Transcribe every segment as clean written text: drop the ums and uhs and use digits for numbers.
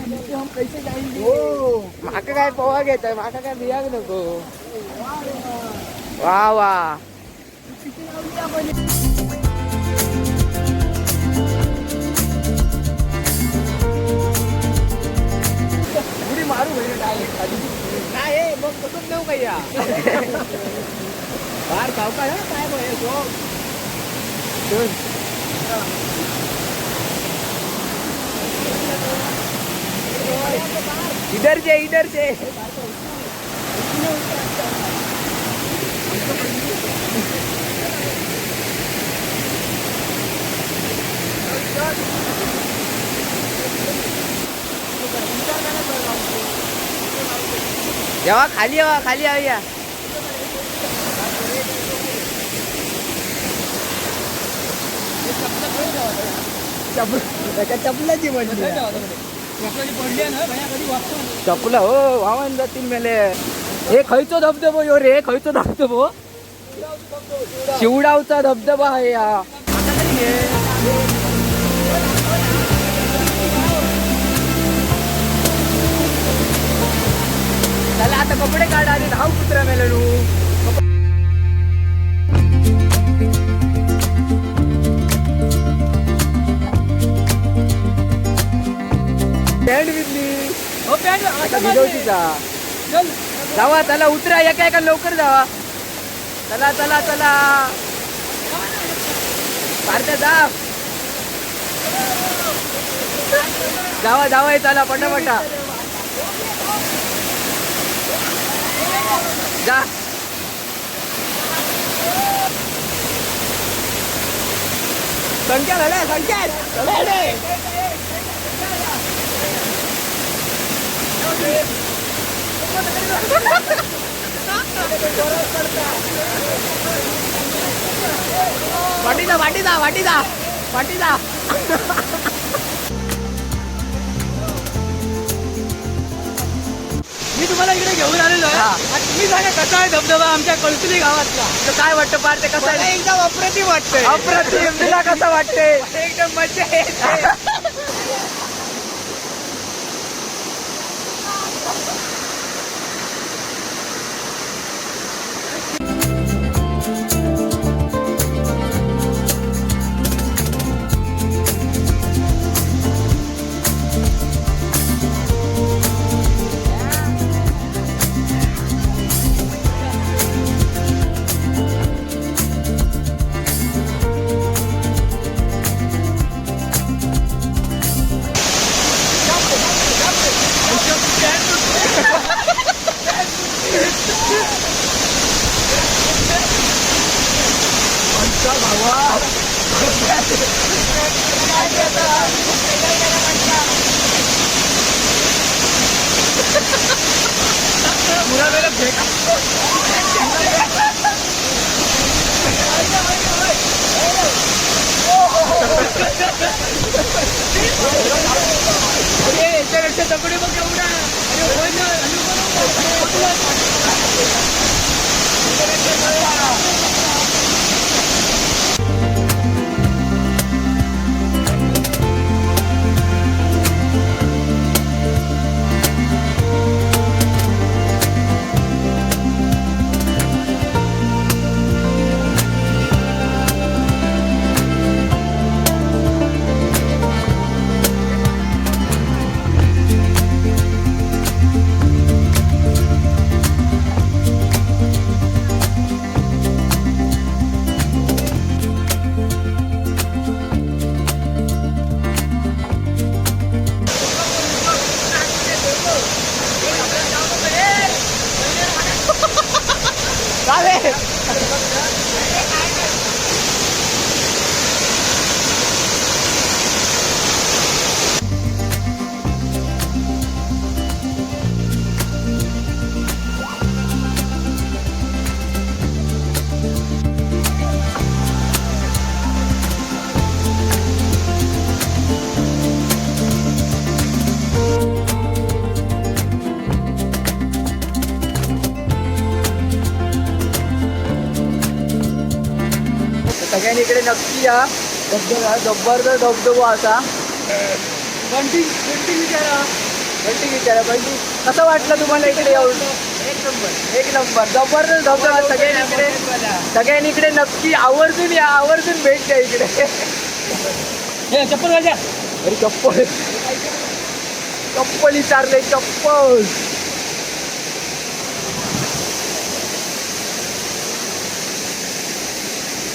हम कैसे जाएंगे? माका काय पोवा घेताय, माका काय बियाक नको. वा वा. उडी मारू डायरेक्ट खाली. नाही, मग कसं नेऊ काय? बाहेर सावकाश हा, काय बघ, हे दोन. इधर से, इधर से. जेव्हा खाली हवा, खाली या. त्याच्या चपलाची पडली. चपला हो वाहून जातील मेले. हे खयचो धबधबो यो रे? खयचो धबधबो? शिवडावचा धबधबा आहे हा. चला आता कपडे काढ आणि धाव कुत्रा मेलनू. पॅन्ट विकली. आता भिजवतीचा. जावा, चला उतरा, एका एका लवकर जावा. चला चला चला, पार्थ जा. जावा जावा हे, चला पटापटा जा. संख्या झाल्या, संख्या. वाटी जा, वाटी जा, वाटी जा, वाटी जा. मी तुम्हाला इकडे घेऊन आलेलो आहे. हा. आणि तुम्ही सांगा कसा आहे धबधबा आमच्या कळसुली गावातला? तर काय वाटतं पार्थ, कसं आहे? एकदम अप्रतिम वाटतंय. अप्रतिम. तुला कसं वाटतंय? एकदम मजा येते. अरे याच्यापेक्षा दगडी बघ एवढा. अरे होय ना, अरे बरोबर. तर सगळ्यांनी इकडे नक्की या. धबधबा जबरदस्त धबधबा असा. बंटी, बंटी विचारा. बंटी विचारा. बंटी, कसं वाटलं तुम्हाला इकडे येऊन? एक नंबर. एक नंबर, जबरदस्त धबधबा. सगळ्यांनी इकडे, सगळ्यांनी इकडे नक्की आवर्जून या, आवर्जून भेट द्या इकडे. हे चप्पल घालजा. अरे चप्पल, चप्पल विचारले, चप्पल.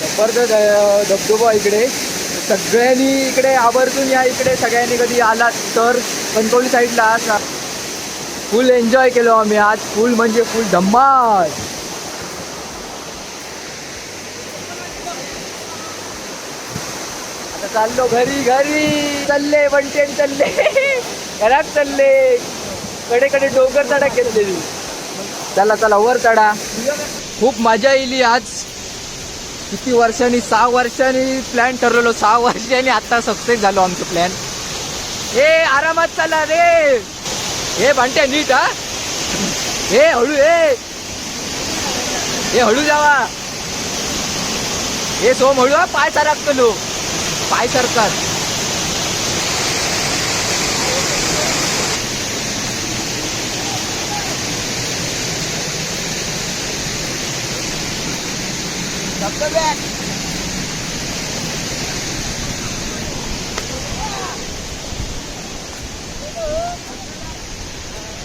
जबरदस्त धबधबा इकडे. सगळ्यांनी इकडे आवर्जून या इकडे. सगळ्यांनी कधी आलात तर कणकवली साईडला. फुल एन्जॉय केलो आम्ही आज, फुल म्हणजे फुल धम्माल. आता चाललो घरी. घरी चालले, बंटेन चालले, घरात चालले. कडे कडे डोंगर चढा घेतलेली. चला चला, वर चढा. खूप मजा येईल आज. किती वर्षांनी, 6 वर्षांनी प्लॅन ठरवलो, 6 वर्षांनी आता सक्सेस झालो आमचं प्लॅन. ए आरामात चला रे. हे भांट्या, नीट हा. हे हळू, हे हे हळू जावा. हे सोम, हळू हा, पाय सारकलो, पाय सरकार.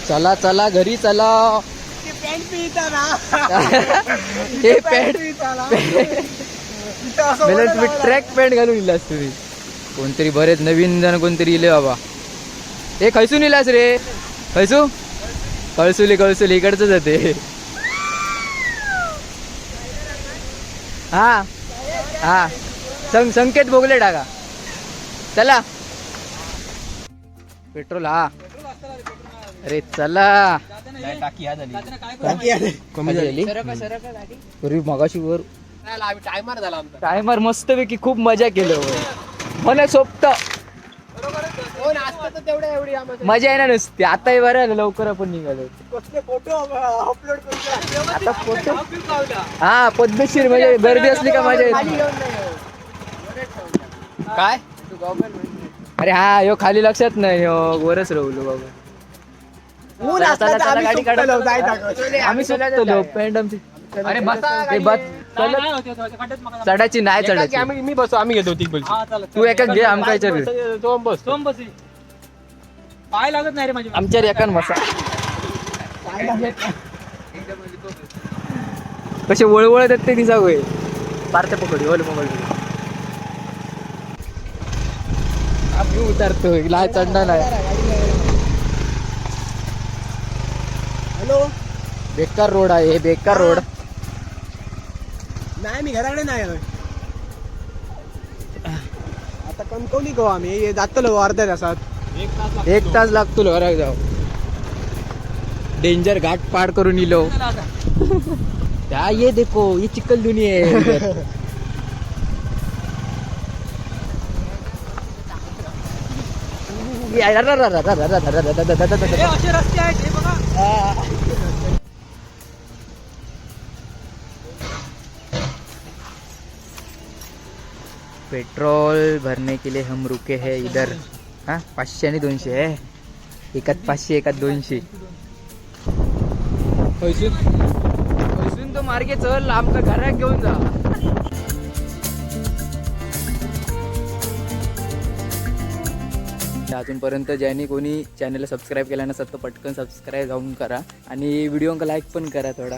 चला चला, घरी चला. पॅन्ट पिता ना. हे पॅन्ट मला तुम्ही ट्रॅक पॅन्ट घालून इलास तुम्ही. कोणतरी बरेच नवीन जण कोणतरी इले बाबा. हे खैसून इलास रे? खैसू? कळसुली, कळसुली इकडच जाते. हा हा, संकेत बोगले टाका. चला पेट्रोल हा. अरे चला. टाकी झाली. कमी झाली पूर्वी, मगाशी वर. टायमर झाला आमचा. टायमर मस्तपैकी. खूप मजा केलं मला सोपत. कोण असतं तर तेवढ्या एवढी आम्हाला मजा येणार नसते. आताही बरं आलं लवकर आपण निघालो. कसले फोटो अपलोड करू. आता फोटो हा पद्मशीर, म्हणजे गर्दी असली का मजा येते. काय? अरे हा, यो खाली लक्षात नाही, यो वरच रवलो बाबा. ऊन चला, असलं तर चला, आम्ही गाडी काढा. सुकतलो, जाय टाकत. आम्ही सुटलो, पॅन्ट आमची. अरे बसा. ते बस चढायची नाही चढायची. आम्ही मी बसू, आम्ही घेतो ती बोलची. तू एका घे, आमका विचार. तो बस. पाय लागत नाही रे माझे. आमच्या एकान बसा. कसे वळवळत आहेत ते दिसा होय. पार्थ पकडी ओल मोबाईल. आम्ही उतारतो, लाय चढणार नाही. हॅलो. बेकार रोड आहे हे, बेकार रोड. नाही, मी घराकडे नाही आहे. आता कणकवली गो आम्ही जातलो अर्ध्या तासात. एक तास लागतो घरात जाऊ. डेंजर घाट पार करून इलो. त्या ये देखो, ये चिकल दुनिया है इधर. हे असे रस्ते आहेत हे बघा. पेट्रोल भरने के लिए हम रुके हैं इधर. हा 500 आणि 200 आहे. एकात 500, एकात 200. खैसून खैसून तो मार्गे चल, आमका घरात घेऊन जा. अजूनपर्यंत ज्यांनी कोणी चॅनलला सबस्क्राईब केला नसेल तर पटकन सबस्क्राईब जाऊन करा आणि व्हिडिओ लाईक पण करा थोडा.